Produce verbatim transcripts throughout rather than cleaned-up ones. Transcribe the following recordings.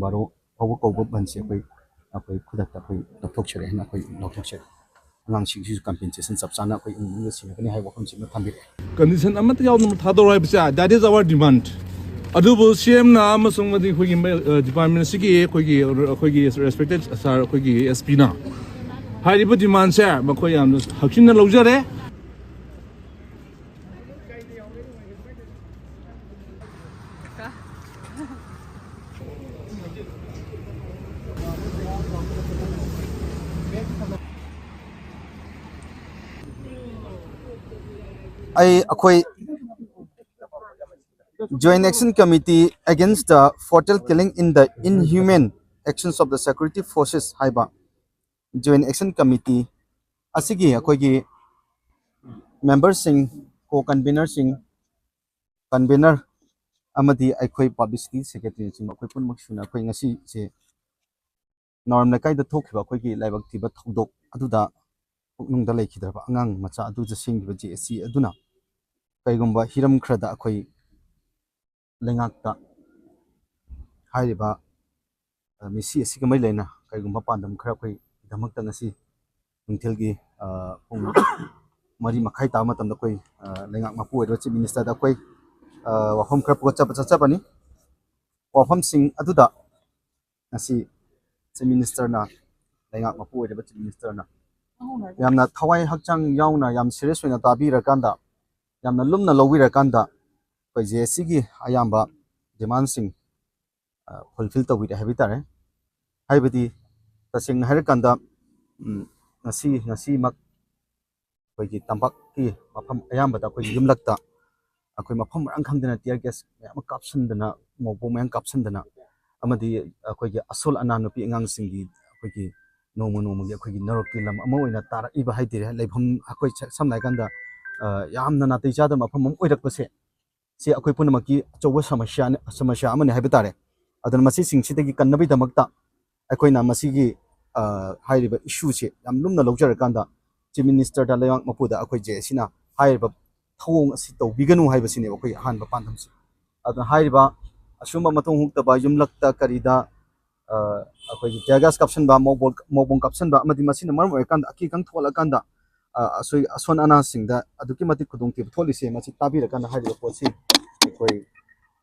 ꯕꯥꯔꯣ ꯐꯥꯎꯕ ꯀꯧꯕ ꯕꯟꯁꯦ ꯑꯩꯈꯣꯏ ꯑꯩꯈꯣꯏ ꯈꯨꯗꯛꯇ ꯑꯩꯈꯣꯏ ꯂꯧꯊꯣꯛꯆꯔꯦ ꯍꯥꯏꯅ ꯑꯩꯈꯣꯏ ꯂꯧꯊꯣꯛꯆꯔꯦ꯫ ꯑꯉꯥꯡꯁꯤꯡꯁꯤꯁꯨ ꯀꯝꯄꯦꯟꯁꯦꯁꯟ ꯆꯞ ꯆꯥꯅ ꯑꯩꯈꯣꯏ ꯏꯃꯨꯡ ꯃꯅꯨꯡꯗ ꯁꯤꯟꯅꯒꯅꯤ ꯍꯥꯏꯕ ꯋꯥꯐꯝꯁꯤꯃ ꯊꯝꯕꯤꯔꯛꯑꯦ꯫ ꯀꯟꯗꯤꯁꯟ ꯑꯃꯠꯇ ꯌꯥꯎꯗꯅ ꯊꯥꯗꯣꯔꯛꯑꯣ ꯍꯥꯏꯕꯁꯦ, that is our demand. ꯑꯗꯨꯕꯨ ꯁꯤ ꯑꯦꯝꯅ ꯑꯃꯁꯨꯡ ꯑꯃꯗꯤ ꯑꯩꯈꯣꯏꯒꯤ ꯃ-, ꯑ, ꯗꯤꯄꯥꯔꯠꯃꯦꯟ ꯑꯁꯤꯒꯤ ꯑꯩꯈꯣꯏꯒꯤ, ꯑꯩꯈꯣꯏꯒꯤ ꯔꯦꯁꯄꯦꯛꯇꯦꯠ ꯁꯥꯔ ꯑꯩꯈꯣꯏꯒꯤ ꯑꯦꯁ ꯄꯤꯅ ꯍꯥꯏꯔꯤꯕ ꯗꯤꯃꯥꯟꯁꯦ ꯃꯈꯣꯏ ꯌꯥꯝꯅ ꯍꯛꯆꯤꯟꯅ ꯂꯧꯖꯔꯦ꯫ ꯑꯩ ꯑꯩꯈꯣꯏ Joint Action Committee Against the Fatal Killing in the Inhuman Actions of the Security Forces ꯍꯥꯏꯕ Joint Action Committee ꯑꯁꯤꯒꯤ ꯑꯩꯈꯣꯏꯒꯤ ꯃꯦꯝꯕꯔꯁꯤꯡ, ꯀꯣ ꯀꯟꯚꯤꯅꯔꯁꯤꯡ, ꯀꯟꯚꯤꯅꯔ ꯑꯃꯗꯤ ꯑꯩꯈꯣꯏ ꯄꯕ꯭ꯂꯤꯁꯤꯇꯤ ꯁꯦꯀ꯭ꯔꯦꯇꯔꯤꯅꯆꯤꯡꯕ ꯑꯩꯈꯣꯏ ꯄꯨꯝꯅꯃꯛ ꯁꯨꯅ ꯑꯩꯈꯣꯏ ꯉꯁꯤꯁꯦ ꯅꯥꯎꯔꯦꯝ ꯂꯩꯀꯥꯏꯗ ꯊꯣꯛꯈꯤꯕ ꯑꯩꯈꯣꯏꯒꯤ ꯂꯥꯏꯕꯛ ꯊꯤꯕ ꯊꯧꯗꯣꯛ ꯑꯗꯨꯗ ꯄꯨꯛꯅꯨꯡꯗ ꯂꯩꯈꯤꯗ꯭ꯔꯕ ꯑꯉꯥꯡ ꯃꯆꯥ ꯑꯗꯨꯗ ꯁꯦꯝꯈꯤꯕ ꯖꯦ ꯑꯦꯁ ꯁꯤ ꯑꯗꯨꯅ ꯀꯩꯒꯨꯝꯕ ꯍꯤꯔꯝ ꯈꯔꯗ ꯑꯩꯈꯣꯏ ꯂꯩꯉꯥꯛꯇ ꯍꯥꯏꯔꯤꯕ, ꯑ, ꯃꯤꯁꯤ ꯑꯁꯤꯒ ꯃꯔꯤ ꯂꯩꯅ ꯀꯩꯒꯨꯝꯕ ꯄꯥꯟꯗꯝ ꯈꯔ ꯑꯩꯈꯣꯏꯒꯤꯗꯃꯛꯇ ꯉꯁꯤ ꯅꯨꯡꯊꯤꯜꯒꯤ, ꯑ, ꯄꯨꯡ ꯃꯔꯤ ꯃꯈꯥꯏ ꯇꯥꯕ ꯃꯇꯝꯗ ꯑꯩꯈꯣꯏ, ꯑ, ꯂꯩꯉꯥꯛ ꯃꯄꯨ ꯑꯣꯏꯔꯤꯕ ꯆꯤꯐ ꯃꯤꯅꯤꯁꯇꯔꯗ ꯑꯩꯈꯣꯏ, ꯑ, ꯋꯥꯐꯝ ꯈꯔ ꯄꯨꯒꯠꯆꯕ ꯆꯠꯆꯕꯅꯤ꯫ ꯋꯥꯐꯝꯁꯤꯡ ꯑꯗꯨꯗ ꯉꯁꯤ ꯆꯤꯐ ꯃꯤꯅꯤꯁꯇꯔꯅ, ꯂꯩꯉꯥꯛ ꯃꯄꯨ ꯑꯣꯏꯔꯤꯕ ꯆꯤꯐ ꯃꯤꯅꯤꯁꯇꯔꯅ ꯌꯥꯝꯅ ꯊꯋꯥꯏ ꯍꯛꯆꯥꯡ ꯌꯥꯎꯅ, ꯌꯥꯝ ꯁꯤꯔꯤꯌꯁ ꯑꯣꯏꯅ ꯇꯥꯕꯤꯔꯀꯥꯟꯗ, ꯌꯥꯝꯅ ꯂꯨꯝꯅ ꯂꯧꯕꯤꯔꯀꯥꯟꯗ ꯑꯩꯈꯣꯏ ꯖꯦ ꯑꯦꯁ ꯁꯤꯒꯤ ꯑꯌꯥꯝꯕ ꯗꯤꯃꯥꯟꯁꯤꯡ, ꯑ, ꯐꯨꯜꯐꯤꯜ ꯇꯧꯕꯤꯔꯦ ꯍꯥꯏꯕ ꯇꯥꯔꯦ꯫ ꯍꯥꯏꯕꯗꯤ ꯇꯁꯦꯡꯅ ꯍꯥꯏꯔꯀꯥꯟꯗ, ꯎꯝ, ꯉꯁꯤ, ꯉꯁꯤꯃꯛ ꯑꯩꯈꯣꯏꯒꯤ ꯇꯝꯄꯥꯛꯀꯤ ꯃꯐꯝ ꯑꯌꯥꯝꯕꯗ ꯑꯩꯈꯣꯏꯒꯤ ꯌꯨꯝꯂꯛꯇ ꯑꯩꯈꯣꯏ ꯃꯐꯝ ꯃꯔꯥꯡ ꯈꯪꯗꯅ tear gas ꯃꯌꯥꯝ ꯑꯃ ꯀꯥꯞꯁꯤꯟꯗꯅ, ꯃꯣꯛꯄꯣꯛ ꯃꯌꯥꯝ ꯀꯥꯞꯁꯤꯟꯗꯅ, ꯑꯃꯗꯤ ꯑꯩꯈꯣꯏꯒꯤ ꯑꯁꯣꯜ ꯑꯅꯥ ꯅꯨꯄꯤ ꯑꯉꯥꯡꯁꯤꯡꯒꯤ ꯑꯩꯈꯣꯏꯒꯤ ꯅꯣꯡꯃ ꯅꯣꯡꯃꯒꯤ ꯑꯩꯈꯣꯏꯒꯤ ꯅꯔꯛꯀꯤ ꯂꯝ ꯑꯃ ꯑꯣꯏꯅ ꯇꯥꯔꯛꯏꯕ ꯍꯥꯏꯇꯥꯔꯦ꯫ ꯂꯩꯐꯝ ꯑꯩꯈꯣꯏ ꯁ-, ꯁꯝꯅ ꯍꯥꯏꯔꯀꯥꯟꯗ, ꯑ, ꯌꯥꯝꯅ ꯅꯥꯇꯩ ꯆꯥꯗꯕ ꯃꯐꯝ ꯑꯃ ꯑꯣꯏꯔꯛꯄꯁꯦ, ꯁꯤ ꯑꯩꯈꯣꯏ ꯄꯨꯝꯅꯃꯛꯀꯤ ꯑꯆꯧꯕ ꯁꯃꯁ꯭ꯌꯥꯅꯤ, ꯁꯃꯁ꯭ꯌꯥ ꯑꯃꯅꯤ ꯍꯥꯏꯕ ꯇꯥꯔꯦ꯫ ꯑꯗꯨꯅ ꯃꯁꯤꯁꯤꯡꯁꯤꯗꯒꯤ ꯀꯟꯅꯕꯒꯤꯗꯃꯛꯇ ꯑꯩꯈꯣꯏꯅ ꯃꯁꯤꯒꯤ, ꯑ, ꯍꯥꯏꯔꯤꯕ ꯏꯁꯨꯁꯦ ꯌꯥꯝ ꯂꯨꯝꯅ ꯂꯧꯖꯔꯀꯥꯟꯗ ꯆꯤꯐ ꯃꯤꯅꯤꯁꯇꯔꯗ, ꯂꯩꯉꯥꯛ ꯃꯄꯨꯗ ꯑꯩꯈꯣꯏ ꯖꯦ ꯑꯦꯁ ꯁꯤꯅ ꯍꯥꯏꯔꯤꯕ ꯊꯧꯑꯣꯡ ꯑꯁꯤ ꯇꯧꯕꯤꯒꯅꯨ ꯍꯥꯏꯕꯁꯤꯅꯦꯕ ꯑꯩꯈꯣꯏꯒꯤ ꯑꯍꯥꯟꯕ ꯄꯥꯟꯗꯝꯁꯦ꯫ ꯑꯗꯨꯅ ꯍꯥꯏꯔꯤꯕ ꯑꯁꯨꯝꯕ ꯃꯊꯣꯡ ꯍꯨꯛꯇꯕ ꯌꯨꯝꯂꯛꯇ ꯀꯔꯤꯗ ꯑꯩꯈꯣꯏꯒꯤ tear gas ꯀꯥꯞꯁꯤꯟꯕ, ꯃꯣꯛ ꯕꯣꯝ ꯀꯥꯞꯁꯤꯟꯕ, ꯑꯃꯗꯤ ꯃꯁꯤꯅ ꯃꯔꯝ ꯑꯣꯏꯔꯀꯥꯟꯗ ꯑꯀꯤ ꯑꯈꯪ ꯊꯣꯛꯂꯀꯥꯟꯗ ꯑꯁꯣꯏ ꯑꯁꯣꯟ ꯑꯅꯥꯁꯤꯡꯗ ꯑꯗꯨꯛꯀꯤ ꯃꯇꯤꯛ ꯈꯨꯗꯣꯡꯊꯤꯕ ꯊꯣꯛꯂꯤꯁꯦ꯫ ꯃꯁꯤ ꯇꯥꯕꯤꯔꯀꯥꯟꯗ ꯍꯥꯏꯔꯤꯕ ꯄꯣꯠꯁꯤ ꯑꯩꯈꯣꯏ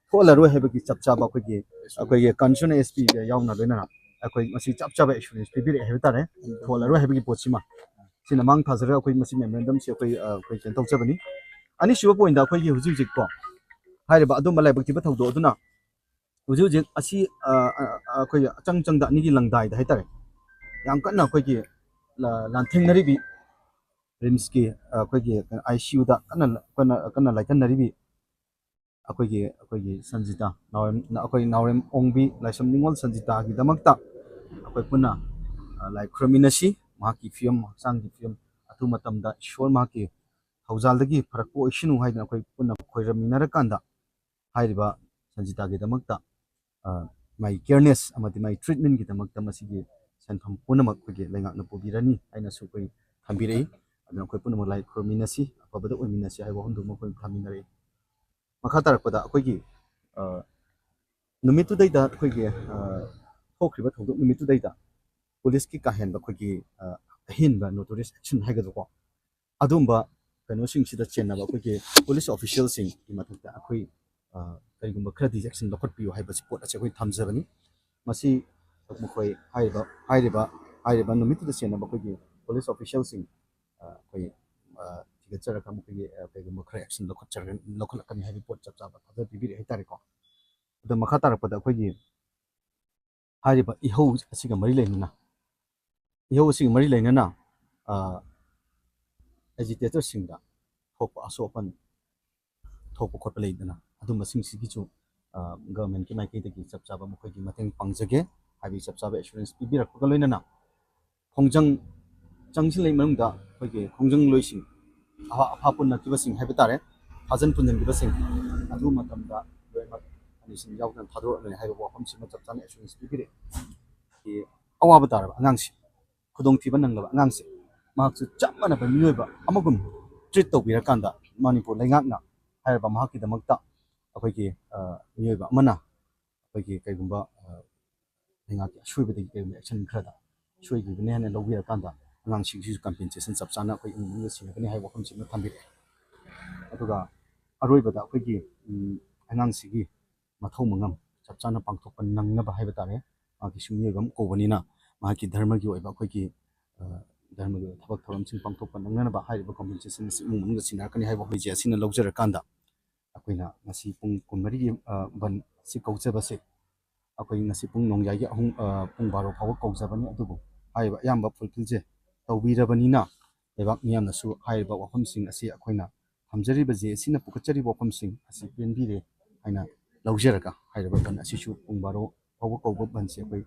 ꯊꯣꯛꯍꯜꯂꯔꯣꯏ ꯍꯥꯏꯕꯒꯤ ꯆꯞ ꯆꯥꯕ ꯑꯩꯈꯣꯏꯒꯤ ꯑꯩꯈꯣꯏꯒꯤ concerned S P ꯒ ꯌꯥꯎꯅ ꯂꯣꯏꯅꯅ ꯑꯩꯈꯣꯏ ꯃꯁꯤ ꯆꯞ ꯆꯥꯕ assurance ꯄꯤꯕꯤꯔꯛꯑꯦ ꯍꯥꯏꯕ ꯇꯥꯔꯦ꯫ ꯊꯣꯛꯍꯜꯂꯔꯣꯏ ꯍꯥꯏꯕꯒꯤ ꯄꯣꯠꯁꯤꯃ ꯁꯤꯅ ꯃꯥꯡ ꯊꯥꯖꯔꯒ ꯑꯩꯈꯣꯏ ꯃꯁꯤ memorandum ꯁꯤ ꯑꯩꯈꯣꯏ ꯑꯩꯈꯣꯏ ꯀꯩꯅꯣ ꯇꯧꯖꯕꯅꯤ꯫ ꯑꯅꯤꯁꯨꯕ point ꯗ ꯑꯩꯈꯣꯏꯒꯤ ꯍꯧꯖꯤꯛ ꯍꯧꯖꯤꯛꯀꯣ ꯍꯥꯏꯔꯤꯕ ꯑꯗꯨꯝꯕ ꯂꯥꯏꯕꯛ ꯊꯤꯕ ꯊꯧꯗꯣꯛ ꯑꯗꯨꯅ ꯍꯧꯖꯤꯛ ꯍꯧꯖꯤꯛ ꯑꯁꯤ ꯑꯩꯈꯣꯏꯒꯤ ꯑꯆꯪ ꯆꯪꯗ ꯑꯅꯤꯒꯤ ꯂꯪꯗꯥꯏꯗ ꯍꯥꯏꯇꯥꯔꯦ, ꯌꯥꯝ ꯀꯟꯅ ꯑꯩꯈꯣꯏꯒꯤ ꯂꯥꯟꯊꯦꯡꯅꯔꯤꯕꯤ RIMS ꯀꯤ ꯑꯩꯈꯣꯏꯒꯤ ICU ꯗ ꯀꯟꯅ ꯀꯟꯅ ꯀꯟꯅ ꯂꯥꯏꯀꯠꯅꯔꯤꯕꯤ ꯑꯩꯈꯣꯏꯒꯤ ꯑꯩꯈꯣꯏꯒꯤ ꯁꯟꯖꯤꯇꯥ ꯅꯥꯎꯔꯦꯝ ꯑꯩꯈꯣꯏ ꯅꯥꯎꯔꯦꯝ ꯑꯣꯡꯕꯤ ꯂꯥꯏꯁ꯭ꯔꯝ ꯅꯤꯉꯣꯜ ꯁꯟꯖꯤꯇꯥꯒꯤꯗꯃꯛꯇ ꯑꯩꯈꯣꯏ ꯄꯨꯟꯅ ꯂꯥꯏ ꯈꯨꯔꯨꯝꯃꯤꯟꯅꯁꯤ꯫ ꯃꯍꯥꯛꯀꯤ ꯐꯤꯕꯝ, ꯍꯛꯆꯥꯡꯒꯤ ꯐꯤꯕꯝ ꯑꯊꯨꯕ ꯃꯇꯝꯗ ꯏꯁꯣꯔ ꯃꯍꯥꯛꯀꯤ ꯊꯧꯖꯥꯜꯗꯒꯤ ꯐꯔꯛꯄ ꯑꯣꯏꯁꯅꯨ ꯍꯥꯏꯗꯅ ꯑꯩꯈꯣꯏ ꯄꯨꯟꯅ ꯈꯣꯏꯔꯝꯃꯤꯟꯅꯔꯀꯥꯟꯗ ꯍꯥꯏꯔꯤꯕ ꯁꯟꯖꯤꯇꯥꯒꯤꯗꯃꯛꯇ ꯃꯥꯒꯤ careness ꯑꯃꯗꯤ ꯃꯥꯒꯤ treatment ꯀꯤꯗꯃꯛꯇ ꯃꯁꯤꯒꯤ ꯁꯦꯟꯐꯝ ꯄꯨꯝꯅꯃꯛ ꯑꯩꯈꯣꯏꯒꯤ ꯂꯩꯉꯥꯛꯅ ꯄꯨꯕꯤꯔꯅꯤ ꯍꯥꯏꯅꯁꯨ ꯑꯩꯈꯣꯏ ꯊꯝꯕꯤꯔꯛꯏ꯫ ꯑꯗꯨꯅ ꯑꯩꯈꯣꯏ ꯄꯨꯝꯅꯃꯛ ꯂꯥꯏ ꯈꯨꯔꯨꯝꯃꯤꯟꯅꯁꯤ, ꯑꯐꯕꯗ ꯑꯣꯏꯃꯤꯟꯅꯁꯤ ꯍꯥꯏꯕ ꯋꯥꯐꯝꯗꯨꯃ ꯑꯩꯈꯣꯏ ꯊꯝꯃꯤꯟꯅꯔꯛꯏ꯫ ꯃꯈꯥ ꯇꯥꯔꯛꯄꯗ ꯑꯩꯈꯣꯏꯒꯤ ꯅꯨꯃꯤꯠꯇꯨꯗꯩꯗ ꯑꯩꯈꯣꯏꯒꯤ ꯊꯣꯛꯈ꯭ꯔꯤꯕ ꯊꯧꯗꯣꯛ ꯅꯨꯃꯤꯠꯇꯨꯗꯩꯗ ꯄꯨꯂꯤꯁꯀꯤ ꯀꯥ ꯍꯦꯟꯕ ꯑꯩꯈꯣꯏꯒꯤ ꯑꯍꯦꯟꯕ notorious action ꯍꯥꯏꯒꯗ꯭ꯔꯥꯀꯣ, ꯑꯗꯨꯝꯕ ꯀꯩꯅꯣꯁꯤꯡꯁꯤꯗ ꯆꯦꯟꯅꯕ ꯑꯩꯈꯣꯏꯒꯤ police official ꯁꯤꯡꯒꯤ ꯃꯊꯛꯇ ꯑꯩꯈꯣꯏ ꯀꯔꯤꯒꯨꯝꯕ ꯈꯔꯗꯤ action ꯂꯧꯈꯠꯄꯤꯌꯨ ꯍꯥꯏꯕꯁꯤ ꯄꯣꯠ ꯑꯁꯤ ꯑꯩꯈꯣꯏ ꯊꯝꯖꯕꯅꯤ꯫ ꯃꯁꯤ ꯃꯈꯣꯏ ꯍꯥꯏꯔꯤꯕ ꯍꯥꯏꯔꯤꯕ ꯍꯥꯏꯔꯤꯕ ꯅꯨꯃꯤꯠꯇꯨꯗ ꯆꯦꯟꯅꯕ ꯑꯩꯈꯣꯏꯒꯤ police official ꯁꯤꯡ ꯑꯩꯈꯣꯏ ꯊꯤꯒꯠꯆꯔꯒ ꯃꯈꯣꯏꯒꯤ ꯀꯩꯒꯨꯝꯕ ꯈꯔ action ꯂꯧꯈꯠꯆꯔꯒ ꯂꯧꯈꯠꯂꯛꯀꯅꯤ ꯍꯥꯏꯕꯒꯤ ꯄꯣꯠ ꯆꯞ ꯆꯥꯕ ꯊꯥꯖꯕ ꯄꯤꯕꯤꯔꯦ ꯍꯥꯏꯇꯥꯔꯦꯀꯣ꯫ ꯑꯗꯣ ꯃꯈꯥ ꯇꯥꯔꯛꯄꯗ ꯑꯩꯈꯣꯏꯒꯤ ꯍꯥꯏꯔꯤꯕ ꯏꯍꯧ ꯑꯁꯤꯒ ꯃꯔꯤ ꯂꯩꯅꯅ ꯏꯍꯧ ꯑꯁꯤꯒ ꯃꯔꯤ ꯂꯩꯅꯅ agitator ꯁꯤꯡꯗ ꯊꯣꯛꯄ ꯑꯁꯣꯛ ꯑꯄꯟ ꯊꯣꯛꯄ ꯈꯣꯠꯄ ꯂꯩꯗꯅ, ꯑꯗꯨꯝꯕꯁꯤꯡꯁꯤꯒꯤꯁꯨ government ꯀꯤ ꯃꯥꯏꯀꯩꯗꯒꯤ ꯆꯞ ꯆꯥꯕ ꯃꯈꯣꯏꯒꯤ ꯃꯇꯦꯡ ꯄꯥꯡꯖꯒꯦ ꯍꯥꯏꯕꯒꯤ ꯆꯞ ꯆꯥꯕ assurance ꯄꯤꯕꯤꯔꯛꯄꯒ ꯂꯣꯏꯅꯅ ꯈꯣꯡꯖꯪ ꯆꯪꯁꯤꯜꯂꯛꯏ ꯃꯅꯨꯡꯗ ꯑꯩꯈꯣꯏꯒꯤ ꯈꯣꯡꯖꯪ ꯂꯣꯏꯁꯤꯡ, ꯑꯐꯥ ꯑꯐꯥ ꯄꯨꯟꯅꯈꯤꯕꯁꯤꯡ ꯍꯥꯏꯕ ꯇꯥꯔꯦ, ꯐꯥꯖꯤꯟ ꯄꯨꯟꯁꯤꯟꯈꯤꯕꯁꯤꯡ ꯑꯗꯨ ꯃꯇꯝꯗ ꯂꯣꯏꯅꯃꯛ ꯑꯅꯤꯁꯤꯡ ꯌꯥꯎꯗꯅ ꯊꯥꯗꯣꯔꯛꯂꯅꯤ ꯍꯥꯏꯕ ꯋꯥꯐꯝꯁꯤꯃ ꯆꯞ ꯆꯥꯅ assurance ꯄꯤꯕꯤꯔꯛꯑꯦ꯫ ꯑꯋꯥꯕ ꯇꯥꯔꯕ ꯑꯉꯥꯡꯁꯦ, ꯈꯨꯗꯣꯡꯊꯤꯕ ꯅꯪꯂꯕ ꯑꯉꯥꯡꯁꯦ, ꯃꯍꯥꯛꯁꯨ ꯆꯞ ꯃꯥꯟꯅꯕ ꯃꯤꯑꯣꯏꯕ ꯑꯃꯒꯨꯝ treat ꯇꯧꯕꯤꯔꯀꯥꯟꯗ ꯃꯅꯤꯄꯨꯔ ꯂꯩꯉꯥꯛꯅ ꯍꯥꯏꯔꯕ ꯃꯍꯥꯛꯀꯤꯗꯃꯛꯇ ꯑꯩꯈꯣꯏꯒꯤ ꯃꯤꯑꯣꯏꯕ ꯑꯃꯅ ꯑꯩꯈꯣꯏꯒꯤ ꯀꯩꯒꯨꯝꯕ ꯂꯩꯉꯥꯛꯀꯤ ꯑꯁꯣꯏꯕꯗꯒꯤ ꯀꯔꯤꯒꯨꯝꯕ action ꯈꯔꯗ ꯁꯣꯏꯈꯤꯕꯅꯤ ꯍꯥꯏꯅ ꯂꯧꯕꯤꯔꯀꯥꯟꯗ ꯑꯉꯥꯡꯁꯤꯡꯁꯤꯁꯨ compensation ꯆꯞ ꯆꯥꯅ ꯑꯩꯈꯣꯏ ꯏꯃꯨꯡ ꯃꯅꯨꯡꯗ ꯁꯤꯟꯅꯒꯅꯤ ꯍꯥꯏꯕ ꯋꯥꯐꯝꯁꯤꯃ ꯊꯝꯕꯤꯔꯛꯑꯦ꯫ ꯑꯗꯨꯒ ꯑꯔꯣꯏꯕꯗ ꯑꯩꯈꯣꯏꯒꯤ, ꯎꯝ, ꯑꯉꯥꯡꯁꯤꯒꯤ ꯃꯊꯧ ꯃꯉꯝ ꯆꯞ ꯆꯥꯅ ꯄꯥꯡꯊꯣꯛꯄ ꯅꯪꯅꯕ ꯍꯥꯏꯕ ꯇꯥꯔꯦ, ꯃꯍꯥꯛꯀꯤꯁꯨ ꯃꯤꯑꯣꯏꯕ ꯑꯃ ꯀꯧꯕꯅꯤꯅ ꯃꯍꯥꯛꯀꯤ ꯙꯔꯃꯒꯤ ꯑꯣꯏꯕ ꯑꯩꯈꯣꯏꯒꯤ, ꯑ, ꯙꯔꯃꯒꯤ ꯑꯣꯏꯕ ꯊꯕꯛ ꯊꯧꯔꯝꯁꯤꯡ ꯄꯥꯡꯊꯣꯛꯄ ꯅꯪꯅꯅꯕ ꯍꯥꯏꯔꯤꯕ compensation ꯑꯁꯤ ꯏꯃꯨꯡ ꯃꯅꯨꯡꯗ ꯁꯤꯟꯅꯔꯛꯀꯅꯤ ꯍꯥꯏꯕ ꯋꯥꯐꯝꯁꯦ ꯑꯁꯤꯅ ꯂꯧꯖꯔꯀꯥꯟꯗ ꯑꯩꯈꯣꯏꯅ ꯉꯁꯤ ꯄꯨꯡ ꯀꯨꯟꯃꯔꯤꯒꯤ, ꯑ, ꯕꯟ ꯑꯁꯤ ꯀꯧꯖꯕꯁꯦ ꯑꯩꯈꯣꯏ ꯉꯁꯤ ꯄꯨꯡ ꯅꯣꯡꯌꯥꯏꯒꯤ ꯑꯍꯨꯝ, ꯑ, ꯄꯨꯡ ꯕꯥꯔꯣ ꯐꯥꯎꯕ ꯀꯧꯖꯕꯅꯤ, ꯑꯗꯨꯕꯨ ꯍꯥꯏꯔꯤꯕ ꯑꯌꯥꯝꯕ fulfillꯁꯦ ꯇꯧꯕꯤꯔꯕꯅꯤꯅ ꯂꯩꯕꯥꯛ ꯃꯤꯌꯥꯝꯅꯁꯨ ꯍꯥꯏꯔꯤꯕ ꯋꯥꯐꯝꯁꯤꯡ ꯑꯁꯤ ꯑꯩꯈꯣꯏꯅ ꯊꯝꯖꯔꯤꯕ ꯖꯦ ꯑꯦꯁꯤꯅ ꯄꯨꯈꯠꯆꯔꯤꯕ ꯋꯥꯐꯝꯁꯤꯡ ꯑꯁꯤ ꯄꯦꯟꯕꯤꯔꯦ ꯍꯥꯏꯅ ꯂꯧꯖꯔꯒ ꯍꯥꯏꯔꯤꯕ ꯕꯟ ꯑꯁꯤꯁꯨ ꯄꯨꯡ ꯕꯥꯔꯣ ꯐꯥꯎꯕ ꯀꯧꯕ ꯕꯟꯁꯦ ꯑꯩꯈꯣꯏ,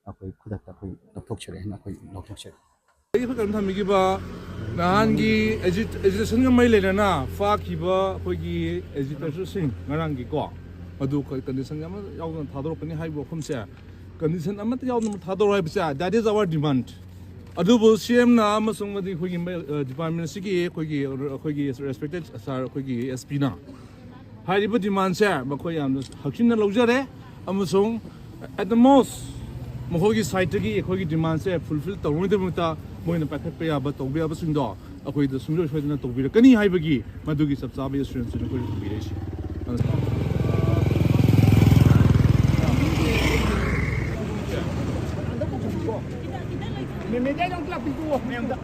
ꯑꯩꯈꯣꯏ ꯈꯨꯗꯛꯇ ꯑꯩꯈꯣꯏ ꯂꯧꯊꯣꯛꯆꯔꯦ ꯍꯥꯏꯅ ꯑꯩꯈꯣꯏ ꯂꯧꯊꯣꯛꯆꯔꯦ꯫ ꯑꯩ ꯑꯩꯈꯣꯏ ꯀꯔꯝ ꯊꯝꯕꯤꯈꯤꯕ ꯅꯍꯥꯟꯒꯤ ꯑꯦꯖꯤꯇꯦꯁꯟꯒ ꯃꯔꯤ ꯂꯩꯅꯅ ꯐꯥꯈꯤꯕ ꯑꯩꯈꯣꯏꯒꯤ ꯑꯦꯖꯤꯇꯦꯇꯔꯁꯤꯡ ꯉꯔꯥꯡꯒꯤꯀꯣ, ꯃꯗꯨ ꯑꯩꯈꯣꯏ condition ꯑꯃ ꯌꯥꯎꯗꯅ ꯊꯥꯗꯣꯔꯛꯀꯅꯤ ꯍꯥꯏꯕ ꯋꯥꯐꯝꯁꯦ, condition ꯑꯃꯠꯇ ꯌꯥꯎꯗꯅ ꯊꯥꯗꯣꯔꯛꯑꯣ ꯍꯥꯏꯕꯁꯦ, that is our demand. ꯑꯗꯨꯕꯨ ꯁꯤ ꯑꯦꯝꯅ ꯑꯃꯁꯨꯡ ꯑꯃꯗꯤ ꯑꯩꯈꯣꯏꯒꯤ ꯃ-, ꯑ, department ꯑꯁꯤꯒꯤ ꯑꯩꯈꯣꯏꯒꯤ, ꯑꯩꯈꯣꯏꯒꯤ respected sir, ꯑꯩꯈꯣꯏꯒꯤ ꯑꯦꯁ ꯄꯤꯅ ꯍꯥꯏꯔꯤꯕ demandꯁꯦ ꯃꯈꯣꯏ ꯌꯥꯝꯅ ꯍꯛꯆꯤꯟꯅ ꯂꯧꯖꯔꯦ, ꯑꯃꯁꯨꯡ at the most ꯃꯈꯣꯏꯒꯤ sideꯇꯒꯤ ꯑꯩꯈꯣꯏꯒꯤ demandꯁꯦ fulfill ꯇꯧꯅꯕꯒꯤꯗꯃꯛꯇ ꯃꯣꯏꯅ ꯄꯥꯏꯈꯠꯄ ꯌꯥꯕ, ꯇꯧꯕ ꯌꯥꯕꯁꯤꯡꯗꯣ ꯑꯩꯈꯣꯏꯗ ꯁꯨꯡꯁꯣꯏ ꯁꯣꯏꯗꯅ ꯇꯧꯕꯤꯔꯛꯀꯅꯤ ꯍꯥꯏꯕꯒꯤ ꯃꯗꯨꯒꯤ ꯆꯞ ꯆꯥꯕ assuranceꯅꯤ ꯑꯩꯈꯣꯏꯅ ꯊꯝꯕꯤꯔꯛꯏꯁꯦ꯫ ꯃꯦꯝ, ꯃꯦꯗꯤꯌꯥꯗ ꯑꯃꯨꯛ ꯂꯥꯛꯄꯤꯌꯨ, ꯃꯦꯝꯗ꯫